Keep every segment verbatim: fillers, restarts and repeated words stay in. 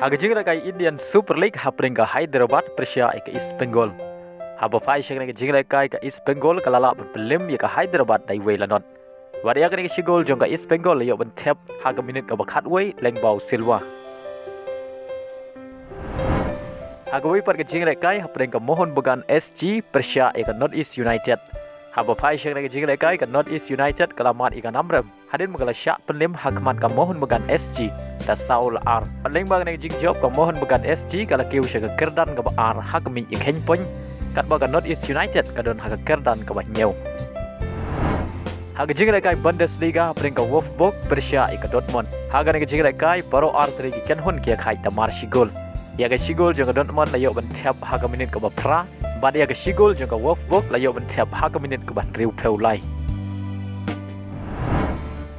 Ha ka jinglehkai Indian Super League hapdeng ka Hyderabad pyrshah ïa ka East Bengal. Haba phai sha kane ka jinglehkai ka East Bengal ka la lah ban pynlem ïa ka Hyderabad da iwei la not. Bad ïa kane ka shi gol jong ka East Bengal la ïoh ban thep ha ka minit kaba khatwei lyngba u Silva. Ha kawei pat ka jinglehkai hapdeng ka Mohun Bagan S G pyrshah ïa ka North East United. Haba phai sha kane ka jinglehkai ka North East United ka la mad ïa ka namrem hadien ba ka la shah pynlem ha khmat ka Mohun Bagan S G da saw la ar. Bad lyngba kane ka jingjop ka Mohun Bagan S G ka la kiew sha ka kyrdan kaba ar ha ka miej ïa kheiñ point, katba ka North East United ka don ha ka kyrdan kaba hynñiew. Ha ka jinglehkai Bundesliga hapdeng ka Wolfsburg pyrshah ïa ka Dortmund. Ha kane ka jinglehkai baroh artylli ki kynhun ki ïakhaid da mar shi gol. Ïa ka shi gol jong ka Dortmund la ïoh ban thep ha ka minit kaba phra, bad ïa ka shi gol jong ka Wolfsburg la ïoh ban thep ha ka minit kaba hynriewphew lai.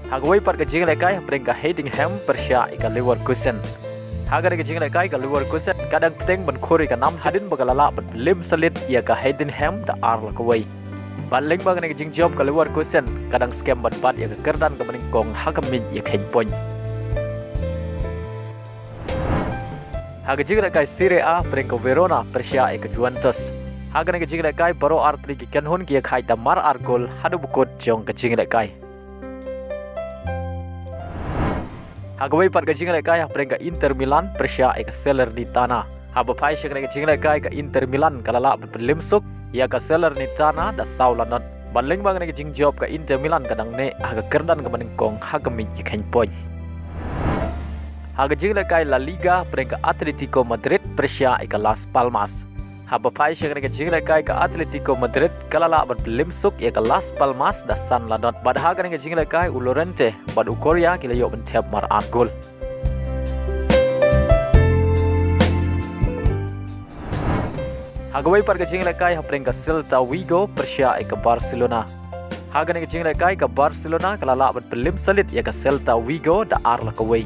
Ha kawei pat ka jinglehkai hapdeng ka Heidenheim pyrshah ïa ka Leverkusen. Ha kane ka jinglehkai ka Leverkusen ka dang bteng ban khur ïa ka nam hadien ba ka la lah ban pynlem sha lid ïa ka Heidenheim da ar la kawei. Bad lyngba kane ka jingjop ka Leverkusen ka dang skhem ban bat ïa ka kyrdan kaba nyngkong ha ka miej ïa kheiñ point. Ha ka jinglehkai Serie A hapdeng ka Verona pyrshah ïa ka Juventus. Ha kane ka jinglehkai baroh artylli ki kynhun ki ïakhaid da mar ar gol haduh ba kut jong ka jinglehkai. Ha kawei pat ka jinglehkai hapdeng ka Inter Milan pyrshah ïa ka Salernitana. Haba phai sha kane ka jinglehkai ka Inter Milan ka la lah ban pynlem suk ïa ka Salernitana da saw la not. Bad lyngba kane ka jingjop ka Inter Milan ka dang neh ha ka kyrdan kaba nyngkong ha ka miej ïa kheiñ point. Ha ka jinglehkai La Liga hapdeng ka Atletico Madrid pyrshah ïa ka Las Palmas. Haba phai sha kane ka jinglehkai ka Atletico Madrid ka la lah ban pynlem suk ïa ka Las Palmas da san la not. Bad ha kane ka jinglehkai u Llorente bad u Correa ki la ïoh ban thep mar ar gol. Ha kawei pat ka jinglehkai hapdeng ka Celta Vigo pyrshah ïa ka Barcelona. Ha kane ka jinglehkai ka Barcelona ka la lah ban pynlem sha lid ïa ka Celta Vigo da ar la kawei.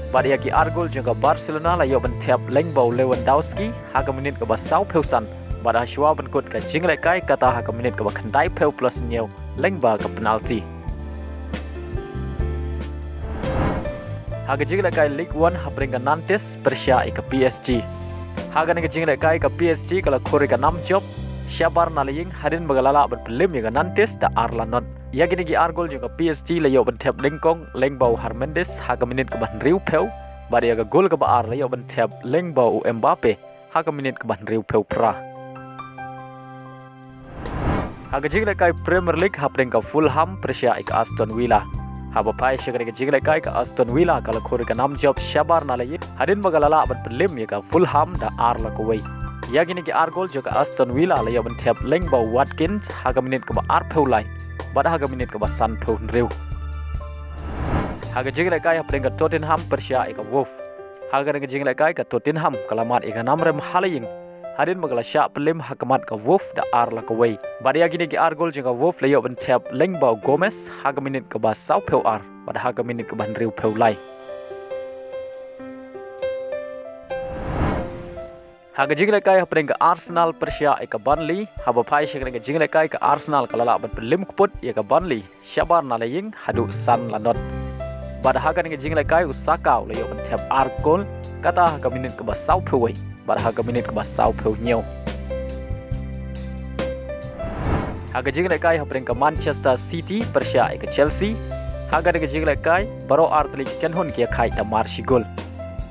Bad ïa ki ar gol jong ka Barcelona la ïoh ban thep lyngba u Lewandowski ha ka minit kaba sawphew san. Bad ha shuwa ban kut ka jinglehkai kata ha ka minit kaba khyndaiphew plus hynñiew lyngba ka penalti. Ha ka jinglehkai Ligue One hapdeng ka Nantes pyrshah ïa ka P S G. Ha kane ka jinglehkai ka P S G ka la khur ïa ka nam jop shabar na la ïing hadien ba ka la lah ban pynlem ïa ka Nantes da ar la not. Ïa kine ki ar gol jong ka P S G la ïoh ban thep nyngkong lyngba u Hernandez ha ka minit kaba hynriewphew, bad ïa ka gol kaba ar la ïoh ban thep lyngba u Mbappe ha ka minit kaba hynriewphew phra. Ha ka jinglehkai Premier League hapdeng ka Fulham pyrshah ïa ka Aston Villa. Haba phai sha kane ka jinglehkai ka Aston Villa ka la khur ïa ka nam jop shabar na la ïing hadien ba ka la lah ban pynlem ïa ka Fulham da ar la kawei. Ïa kine ki ar gol jong ka Aston Villa la ïoh ban thep lyngba u Watkins ha ka minit kaba arphew lai bad ha ka minit kaba sanphew hynriew. Ha ka jinglehkai hapdeng ka Tottenham pyrshah ïa ka Wolves. Ha kane ka jinglehkai ka Tottenham ka la mad ïa ka namrem ha la ïing hadien ba ka la shah pynlem ha khmat ka Wolves da ar la kawei. Bad ïa kine ki ar gol jong ka Wolves la ïoh ban thep lyngba u Gomez ha ka minit kaba sawphew ar bad ha ka minit kaba hynriewphew lai. Ha ka jinglehkai hapdeng ka Arsenal pyrshah ïa ka Burnley, haba phai sha kane ka jinglehkai ka Arsenal ka la lah ban pynlem kput ïa ka Burnley shabar na la ïing haduh san la not. Bad ha kane ka jinglehkai u Saka u la ïoh ban thep ar gol, kata ha ka minit kaba sawphew wei bad ha ka minit kaba sawphew hynñiew. Ha ka jinglehkai hapdeng ka Manchester City pyrshah ïa ka Chelsea. Ha kane ka jinglehkai baroh artylli ki kynhun ki ïakhaid da mar shi gol.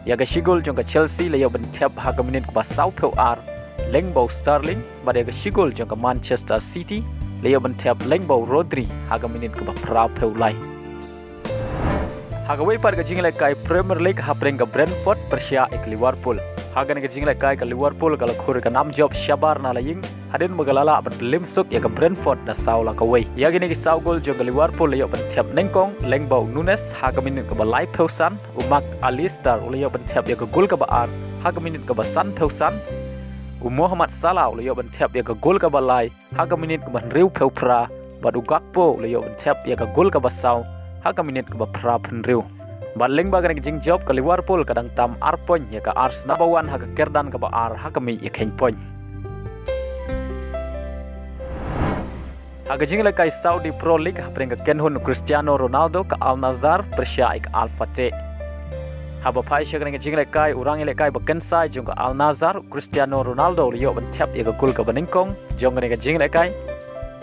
Ïa ka shi gol jong ka Chelsea la ïoh ban thep ha ka minit kaba sawphew ar lyngba u Sterling, bad ïa ka shi gol jong ka Manchester City la ïoh ban thep lyngba u Rodri ha ka minit kaba phraphew lai. Ha kawei pat ka jinglehkai Premier League hapdeng ka Brentford pyrshah ïa ka Liverpool. Ha kane ka jinglehkai ka Liverpool ka la khur ïa ka nam jop shabar na la ïing hadien ba ka la lah ban pynlem suk ïa ka Brentford da saw la kawei. Ïa kine ki saw gol jong ka Liverpool la ïoh ban thep nyngkong lyngba u Nunez ha ka minit kaba laiphew san, u Mac Allister u la ïoh ban thep ïa ka gol kaba ar ha ka minit kaba sanphew san, u Mohamed Salah u la ïoh ban thep ïa ka gol kaba lai ha ka minit kaba hynriewphew phra, bad u Gakpo u la ïoh ban thep ïa ka gol kaba saw ha ka minit kaba phraphew hynriew. Bad lyngba kane ka jingjop ka Liverpool ka dang tam ar point ïa ka Arsenal, kaba wan ha ka kyrdan kaba ar ha ka miej ïa kheiñ point. Ha ka jinglehkai Saudi Pro League hapdeng ka kynhun Cristiano Ronaldo ka Al Nassr pyrshah ïa ka Al Fateh. Haba phai sha kane ka jinglehkai, u rangïalehkai ba kynsai jong ka Al Nassr, Cristiano Ronaldo, u la ïoh ban thep ïa ka gol kaba nyngkong jong kane ka jinglehkai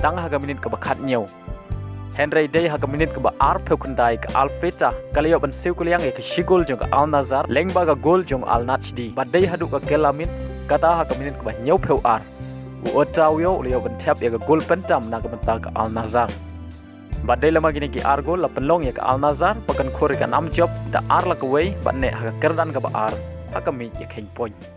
tang ha ka minit kaba khathynñiew. Hynrei dei ha ka minit kaba arphew khyndai, ka Al Fatah ka la ïoh ban siew kylliang ïa ka shi gol jong ka Al Nassr lyngba ka gol jong Al Najdi. Bad dei haduh ka kylla miet, kata ha ka minit kaba hynñiewphew ar, u Otavio u la ïoh ban thep ïa ka gol pyntam na ka bynta ka Al Nassr. Bad dei lem ma kine ki ar gol la pynlong ïa ka Al Nassr ba kan khur ïa ka nam jop da ar la kawei bad neh ha ka kyrdan kaba ar ha ka miej ïakheiñ point.